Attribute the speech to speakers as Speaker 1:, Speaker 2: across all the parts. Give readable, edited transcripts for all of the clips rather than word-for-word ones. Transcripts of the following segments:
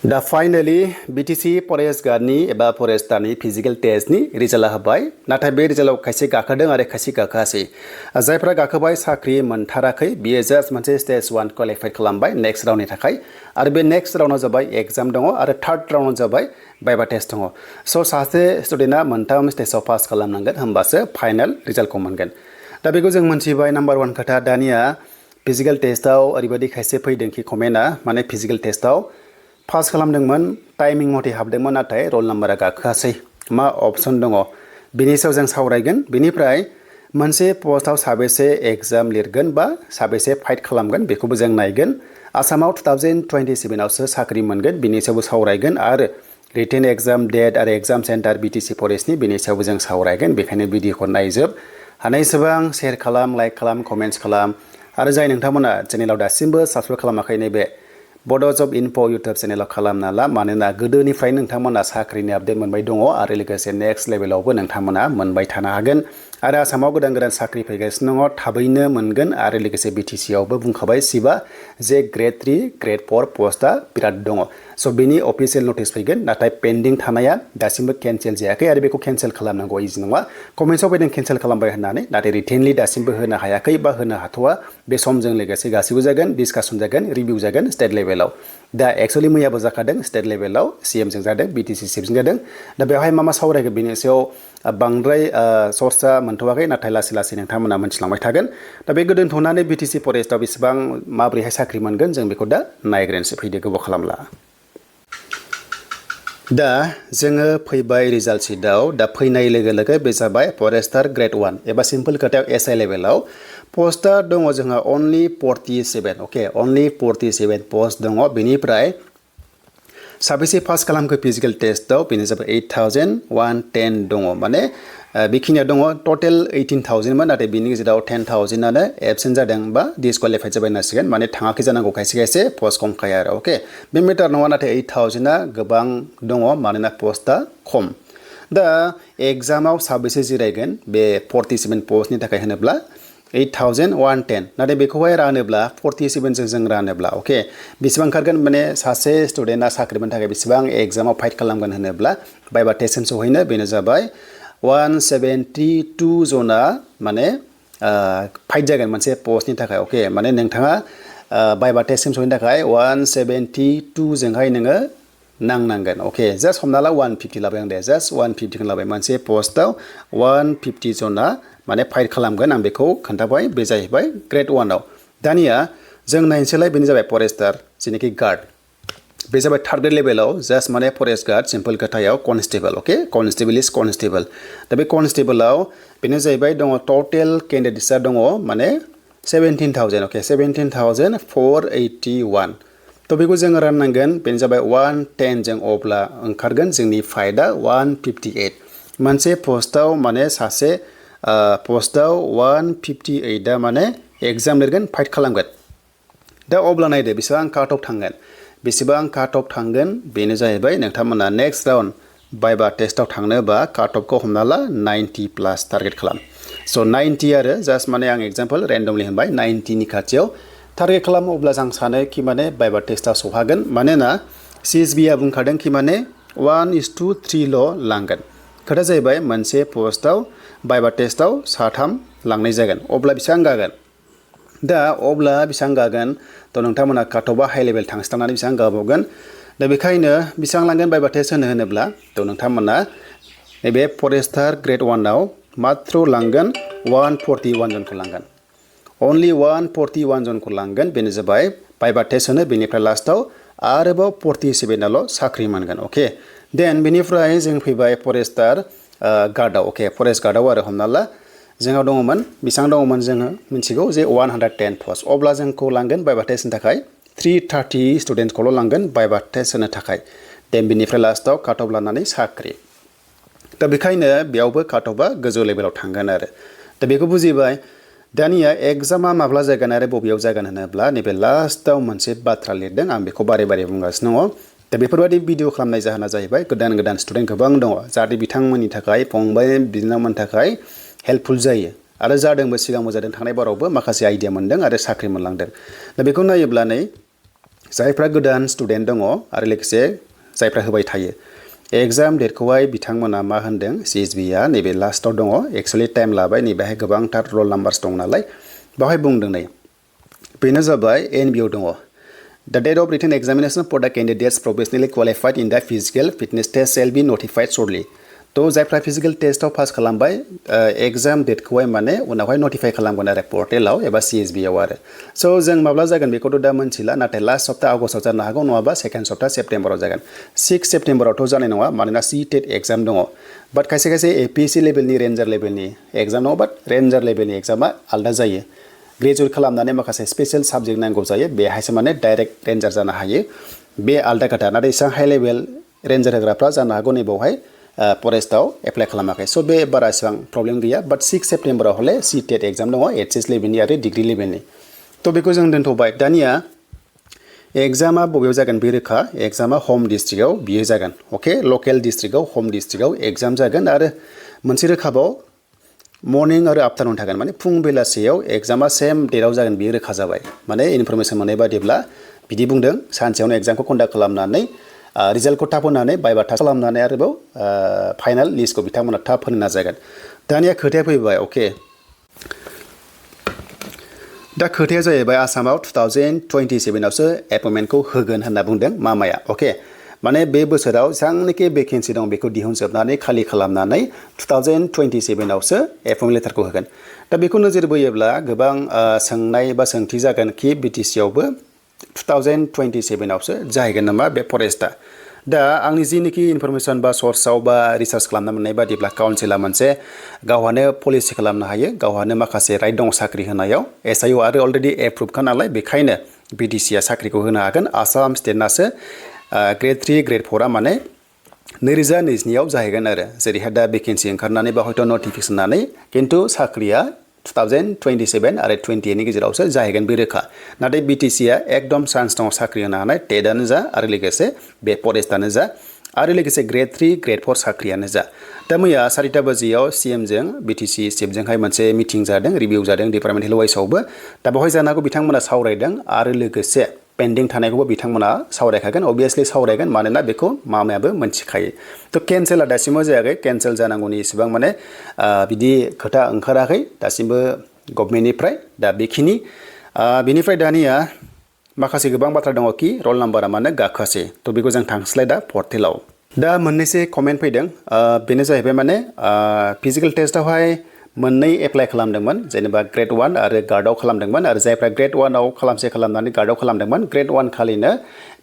Speaker 1: दा finally BTC forest गार्डनि एबा फरेस्टारनि physical टेस्टनि रिजाल्टआ हाबबाय नाथाय बे रिजाल्टआव खायसे गाखोदों आरो खायसे गाखोआसै जायफ्रा गाखोबाय साख्रि मोनथाराखै बियो जास्ट मोनसे स्टेज 1 क्वालिफाइ खालामबाय नेक्स्ट राउन्डनि थाखाय आरो बे नेक्स्ट राउन्डआव जाबाय एग्जाम दङ आरो थार्ड राउन्डआव जाबाय भाइभा टेस्ट दङ स' सासे स्टुडेन्टआ मोनथाम स्टेजआव पास खालामनांगोन होमबासो फाइनाल रिजाल्टखौ मोनगोन दा बेखौ जों मोनथिबाय नाम्बार 1 खोथा दानिया फिजिकल टेस्टआव ओरैबायदि खायसे फैदोंखि कमेन्टआ माने फिजिकल टेस्टआव पास खालामदोंमोन टाइमिं मथे हाबदोंमोन नाथाय रल नाम्बारा गाखोआसै मा अपसन दङ बेनि सायाव जों सावरायगोन बेनिफ्राय मोनसे पस्टआव साबेसे एग्जाम लिरगोन बा साबेसे फाइट खालामगोन बेखौबो जों नायगोन आसामाव 2027 आवसो साख्रि मोनगोन बेनि सायावबो सावरायगोन आरो रिटेन एग्जाम डेट आरो एग्जाम सेन्टार BTC फरेस्टनि बेनि सायावबो जों सावरायगोन बेखायनो भिडिअखौ नायजोब हानायसेबां शेयार खालाम लाइक खालाम कमेन्ट्स खालाम आरो जाय नोंथांमोना चेनेलाव दासिमबो साबस्क्राइब खालामाखै नैबे बड' जब इनफो इउटुब चेनेलाव खालामना ला मानोना गोदोनिफ्राय नोंथांमोना साख्रिनि आपडेट मोनबाय दङ आरो लोगोसे नेक्स्ट लेभेलावबो नोंथांमोना मोनबाय थानो हागोन आरो आसामाव गोदान गोदान साख्रि फैगासिनो दङ थाबैनो मोनगोन आरो लोगोसे BTC आवबो बुंखाबाय सिबा जे ग्रेड 3 ग्रेड 4 पस्टआ बिराद दङ स' बेनि अफिसियेल नटिस फैगोन नाथाय पेन्डिं थानाया दासिमबो केन्सेल जायाखै आरो बेखौ केन्सेल खालामनांगौ इजि नङा कमेन्ट्सआव फैदों केन्सेल खालामबाय होननानै नाथाय रिटेनलि दासिमबो होनो हायाखै बा होनो हाथ'वा बे समजों लोगोसे गासिबो जागोन डिसकासन जागोन रिभिउ जागोन स्टेट लेभेलाव दा एक्चुअलि मैयाबो जाखादों स्टेट लेभेलाव CM जों जादों BTC चिफजों जादों दा बेवहाय मा सावरायगोन बेनि सायाव बांद्राय सर्सआ मोनथ'वाखै नाथाय लासै लासै नोंथांमोना मोनथिलांबाय थागोन दा बे गोदोनथ'नानै BTC फरेस्टआव बेसेबां माबोरैहाय साख्रि मोनगोन जों बेखौ दा नायग्रोनोसै फैदो गोबाव खालामला दा जोङो फैबाय रिजाल्ट शीटआव दा फैनाय लोगो लोगो बे जाबाय फरेस्टार ग्रेड 1 एबा सिम्पल खोथायाव SI लेभेलाव पस्टआ दङ जोंहा अनलि 47 अके अनलि 47 पस्ट दङ बेनिफ्राय साबेसे पास खालामखो फिजिकल टेस्टआव बेनो जाबाय 8110 दङ माने बेखिनिया दङ टटेल 18000 मोन नाथाय बिनि गेजेराव 10000आनो एबसेन्ट जादों बा डिसक्वालिफाइड जाबाय होननांसिगोन माने थाङाखै जानांगौ खायसे खायसे पस्ट खमखाय आरो अके बे मेटार नङा नाथाय 8000आ गोबां दङ मानोना पस्टआ खम दा एग्जामाव साबेसे जिरायगोन बे 47 पस्टनि थाखाय होनोब्ला 8110 नाथाय बेखौहाय रानोब्ला 47 जों रानोब्ला अके बेसेबां ओंखारगोन माने सासे स्टुडेन्टआ साख्रि मोननो थाखाय बेसेबां एग्जामाव फाइट खालामगोन होनोब्ला भाइभा टेस्टसिम सहैनो बेनो जाबाय 172 जना माने फाइट जागोन मोनसे पस्टनि थाखाय अके माने नोंथाङा भाइभा टेस्टसिम सहैनो थाखाय 172 जोंहाय नोङो नांनांगोन अके जास्ट हमना ला 150 लाबाय आं दे जास्ट 150 खौ लाबाय मोनसे पस्टआव 150 जना माने फाइट खालामगोन आं बेखौ खोन्थाबाय बे जाहैबाय ग्रेड 1 आव दानिया जों नायनोसैलाय बेनो जाबाय फरेस्टार जेनेखि गार्ड बे जाबाय थार्ड ग्रेड लेभेलाव जास्ट माने फरेस्ट गार्ड सिम्पल खोथायाव कनस्टेबल अके कनस्टेबल इज कनस्टेबल दा बे कनस्टेबलाव बेनो जाहैबाय दङ टटेल केन्डिडेट्सआ दङ माने 17000 अके 17481 थ' बेखौ जोङो राननांगोन बेनो जाबाय 110 जों अब्ला ओंखारगोन जोंनि फाइटआ 158 मोनसे पस्टआव माने सासे पस्टआव 158 आ माने एग्जाम लिरगोन फाइट खालामगोन दा अब्ला नायदो बेसेबां काट अफ थांगोन बेसेबां काट अफ थांगोन बेनो जाहैबाय नोंथांमोना नेक्स्ट राउन्ड भाइभा टेस्टआव थांनोबा काट अफखौ हमना ला 90 प्लास टारगेट खालाम स' 90 आरो जास्ट माने आं एग्जाम्पल रेन्डमलि होनबाय 90 नि खाथियाव टारगेट खालामो अब्ला जों सानो कि माने भाइभा टेस्टआव सौहागोन मानोना CSBआ बुंखादों कि माने 1:3 ल' लांगोन खोथा जाहैबाय मोनसे पस्टआव भाइभा टेस्टआव 3 लांनाय जागोन अब्ला बेसेबां गागोन दा अब्ला बेसेबां गागोन थ' नोंथांमोना काटअफआ हाइ लेभेल थांस्लांनानै बेसेबां गाबावगोन दा बेखायनो बेसेबां लांगोन भाइभा टेस्ट होनोब्ला थ' नोंथांमोना नैबे फरेस्टार ग्रेड 1 आव मात्र लांगोन 141 जनखौ लांगोन अनलि 141 जनखौ लांगोन बेनो जाबाय भाइभा टेस्ट होनो बेनिफ्राय लास्टआव आरोबाव 47आल' साख्रि मोनगोन अके देन बेनिफ्राय जों फैबाय फरेस्टार गार्डआव अके फरेस्ट गार्डआव आरो हमना ला जोंनाव दङमोन बेसेबां दङमोन जोङो मिथिगौ जे 110 पस्ट अब्ला जोंखौ लांगोन भाइभा टेस्टनि थाखाय 330 स्टुडेन्टखौल' लांगोन भाइभा टेस्ट होनो थाखाय देन बेनिफ्राय लास्टआव काट अफ लानानै साख्रि दा बेखायनो बेयावबो काट अफआ गोजौ लेभेलाव थांगोन आरो दा बेखौ बुजिबाय दानिया एग्जामा माब्ला जागोन आरो बबेयाव जागोन होनोब्ला नैबे लास्टआव मोनसे बाथ्रा लिरदों आं बेखौ बारे बारे बुंगासिनो दङ दा बेफोरबायदि भिडिअ खालामनाय जाहोना जाहैबाय गोदान गोदान स्टुडेन्ट गोबां दङ जाहाथे बिथांमोननि थाखाय फंबाय बिनानावमोननि थाखाय हेल्पफुल जायो आरो जादोंबो सिगांबो जादों थांनाय बारावबो माखासे आइडिया मोनदों आरो साख्रि मोनलांदों दा बेखौ नायोब्ला नै जायफ्रा गोदान स्टुडेन्ट दङ आरो लोगोसे जायफ्रा होबाय थायो एग्जाम डेटखौहाय बिथांमोना मा होनदों CSBआ नैबे लास्टआव दङ एक्चुअलि टाइम लाबाय नैबेहाय गोबांथार रल नाम्बार्स दं नालाय बावहाय बुंदों नै बेनो जाबाय NBआव दङ The date of written examination for the candidates professionally qualified in the physical fitness test shall be notified shortly. तो जायफ्रा फिजिकल टेस्टआव पास खालामबाय एग्जाम डेटखौहाय माने उनावहाय नटिफाइ खालामगोन आरो पर्टेलाव एबा CSBआव आरो स' जों माब्ला जागोन बेखौथ' दा मोनथिला नाथाय लास्ट सप्ता आगस्टआव जानो हागौ नङाबा सेकेन्ड सप्ता सेप्टेम्बराव जागोन 6 सेप्टेम्बरावथ' जानाय नङा मानोना TET एग्जाम दङ बाट खायसे खायसे APSC लेभेलनि रेन्जार लेभेलनि एग्जाम दङ बाट रेन्जार लेभेलनि एग्जामा आलदा जायो ग्रेजुवेट खालामनानै माखासे स्पेशल साबजेक्ट नांगौ जायो बेहायसो माने डाइरेक्ट रेन्जार जानो हायो बे आलदा खोथा नाथाय एसेबां हाइ लेभेल रेन्जार होग्राफ्रा जानो हागौ नैबावहाय फरेस्टआव एप्लाइ खालामाखै स' बे बारा एसेबां प्रब्लेम गैया बाट 6 सेप्टेम्बराव हले TET एग्जाम दङ HS लेभेलनि आरो डिग्री लेभेलनि थ' बेखौ जों दोनथ'बाय दानिया एग्जामा बबेयाव जागोन बे रोखा एग्जामा हम डिस्ट्रिक्टआव बियो जागोन अके लकेल डिस्ट्रिक्टआव हम डिस्ट्रिक्टआव एग्जाम जागोन आरो मोनसे रोखाबाव मर्निं आरो आफ्टारनुन थागोन माने फुं बेलासियाव एग्जामा सेम डेटआव जागोन बियो रोखा जाबाय माने इनफरमेसन मोननाय बादिब्ला बिदि बुंदों सानसेयावनो एग्जामखौ कन्डाक्ट खालामनानै रिजाल्टखौ थाब होनानै बायबा थाब खालामनानै आरोबाव फाइनाल लिस्टखौ बिथांमोना थाब होनो नाजागोन दानिया खोथाया फैबाय अके दा खोथाया जाहैबाय आसामाव 2027आवसो एपइन्टमेन्टखौ होगोन होनना बुंदों मामाया अके माने बे बोसोराव जेसेबांनाखि भेकेन्सि दं बेखौ दिहुनजोबनानै खालि खालामनानै 2027आवसो एपइन्टमेन्ट लेटारखौ होगोन दा बेखौ नोजोर बोयोब्ला गोबां सोंनाय बा सोंथि जागोन कि BTCआवबो 2027आवसो जाहैगोन नामा बे फरेस्टआ दा आंनि जिनिखि इनफरमेसन बा सर्सआव बा रिसार्च खालामना मोननाय बादिब्ला काउन्सिला मोनसे गावहानो पलिसि खालामनो हायो गावहानो माखासे राइट दं साख्रि होनायाव SIO आरो अलरेडि एप्रुभखा नालाय बेखायनो BTCआ साख्रिखौ होनो हागोन आसाम स्टेटनासो ग्रेड 3 ग्रेड 4आ माने 2022आव जाहैगोन आरो जेरैहाय दा भेकेन्सि ओंखारनानै बा हयथ' नटिफिकेसन होनानै खिन्थु साख्रिया 2027 आरो 28नि गेजेरावसो जाहैगोन बे रोखा नाथाय BTCआ एकदम चान्स दङ साख्रि होनो हानाय टेटआनो जा आरो लोगोसे बे फरेस्टआनो जा आरो लोगोसे ग्रेड 3 ग्रेड 4 साख्रियानो जा दा मैया 4टा बाजियाव CMजों BTC चिफजोंहाय मोनसे मिटिं जादों रिभिउ जादों डिपार्टमेन्टेल वाइसआवबो दा बेवहाय जानो हागौ बिथांमोना सावरायदों आरो लोगोसे पेन्डिं थानायखौबो बिथांमोना सावरायखागोन अबियासलि सावरायगोन मानोना बेखौ मामायाबो मोनथिखायो थ' केन्सेलआ दासिमबो जायाखै केन्सेल जानांगौनि इसेबां माने बिदि खोथा ओंखाराखै दासिमबो गभर्नमेन्टनिफ्राय दा बेखिनि बेनिफ्राय दानिया माखासे गोबां बाथ्रा दङ कि रल नाम्बारा मानो गाखोआसै थ' बेखौ जों थांस्लाय दा पर्टेलाव दा मोननैसो कमेन्ट फैदों बेनो जाहैबाय माने फिजिकेल टेस्टआवहाय मोननै एप्लाइ खालामदोंमोन जेनेबा ग्रेड 1 आरो गार्डआव खालामदोंमोन आरो जायफ्रा ग्रेड 1आव खालामसे खालामनानै गार्डआव खालामदोंमोन ग्रेड 1 खालिनो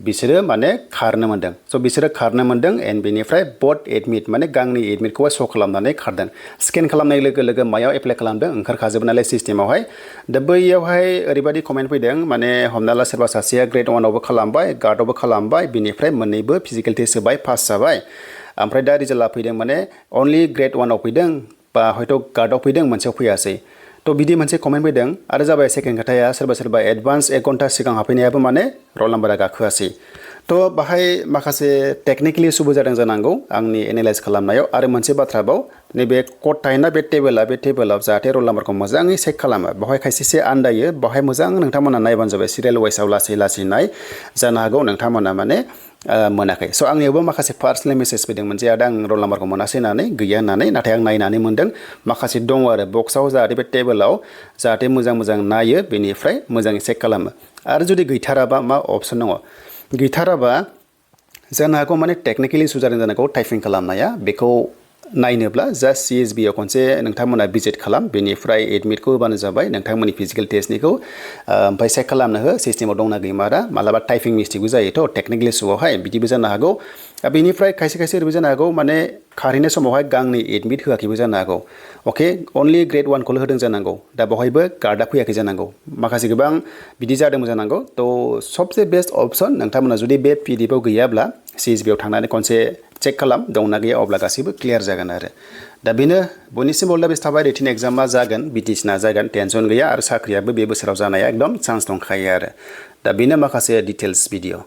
Speaker 1: बिसोरो माने खारनो मोन्दों स' बिसोरो खारनो मोन्दों एन्ड बेनिफ्राय बट एडमिट माने गांनि एडमिटखौहाय श' खालामनानै खारदों स्केन खालामनाय लोगो लोगो मायाव एप्लाइ खालामदों ओंखारखाजोबो नालाय सिस्टेमावहाय दा बैयावहाय ओरैबायदि कमेन्ट फैदों माने हमना ला सोरबा सासेया ग्रेड 1आवबो खालामबाय गार्डआवबो खालामबाय बिनिफ्राय मोननैबो फिजिकेल टेस्ट होबाय पास जाबाय ओमफ्राय दा रिजाल्टआ फैदों माने अनलि ग्रेड 1आव फैदों बा हयथ' गार्डआव फैदों मोनसेयाव फैयासै थ' बिदि मोनसे कमेन्ट फैदों आरो जाबाय सेकेन्ड खोथाया सोरबा एडभान्स 1 घन्टा सिगां हाबफैनायाबो माने रल नाम्बारा गाखोआसै थ' बाहाय माखासे टेकनिकेलि इसुबो जादों जानांगौ आंनि एनालाइज खालामनायाव आरो मोनसे बाथ्राबाव नैबे कड थायोना बे टेबोलाव जाहाथे रल नाम्बारखौ मोजाङै चेक खालामो बेवहाय खायसे आन्दायो बेवहाय मोजां नोंथांमोना नायबानो जाबाय सिरियेल वाइसआव लासै लासै नाय जानो हागौ नोंथांमोना माने मोनाखै स' आंनियावबो माखासे पार्सनेल मेसेज फैदोंमोन जे आदा आं रल नाम्बारखौ मोनासै होननानै गैया होननानै नाथाय आं नायनानै मोन्दों माखासे दङ आरो बक्सआव जाहाथे बे टेबोलाव जाहाथे मोजां नायो बेनिफ्राय मोजाङै चेक खालामो आरो जुदि गैथाराबा मा अपसन दङ गैथाराबा जानो हागौ माने टेकनिकेलि इसु जादों जानांगौ टाइपिं खालामनाया बेखौ नायनोब्ला जास्ट CSBआव खनसे नोंथांमोना भिजिट खालाम बेनिफ्राय एडमिटखौ होबानो जाबाय नोंथांमोननि फिजिकेल टेस्टनिखौ ओमफ्राय चेक खालामनो हो सिस्टेमाव दंना गैमारा मालाबा टाइपिं मिस्टेकबो जायोथ' टेकनिकेल इसुआवहाय बिदिबो जानो हागौ बेनिफ्राय खायसे ओरैबो जानो हागौ माने खारहैनाय समावहाय गांनि एडमिट होआखैबो जानो हागौ अके अनलि ग्रेड 1खौल' होदों जानांगौ दा बेवहायबो गार्डआ फैयाखै जानांगौ माखासे गोबां बिदि जादोंबो जानांगौ थ' सबसे बेस्ट अपसन नोंथांमोना जुदि बे PDFआव गैयाब्ला CSBआव थांनानै खनसे चेक खालाम दंना गैया अब्ला गासैबो क्लियार जागोन आरो दा बेनो बयनिसिम अल दा बेस्ट थाबाय रिटिन एग्जामा जागोन BTCना जागोन टेनसन गैया आरो साख्रियाबो बे बोसोराव जानाया एकदम चान्स दंखायो आरो दा बेनो माखासे डिटेल्स भिडिअ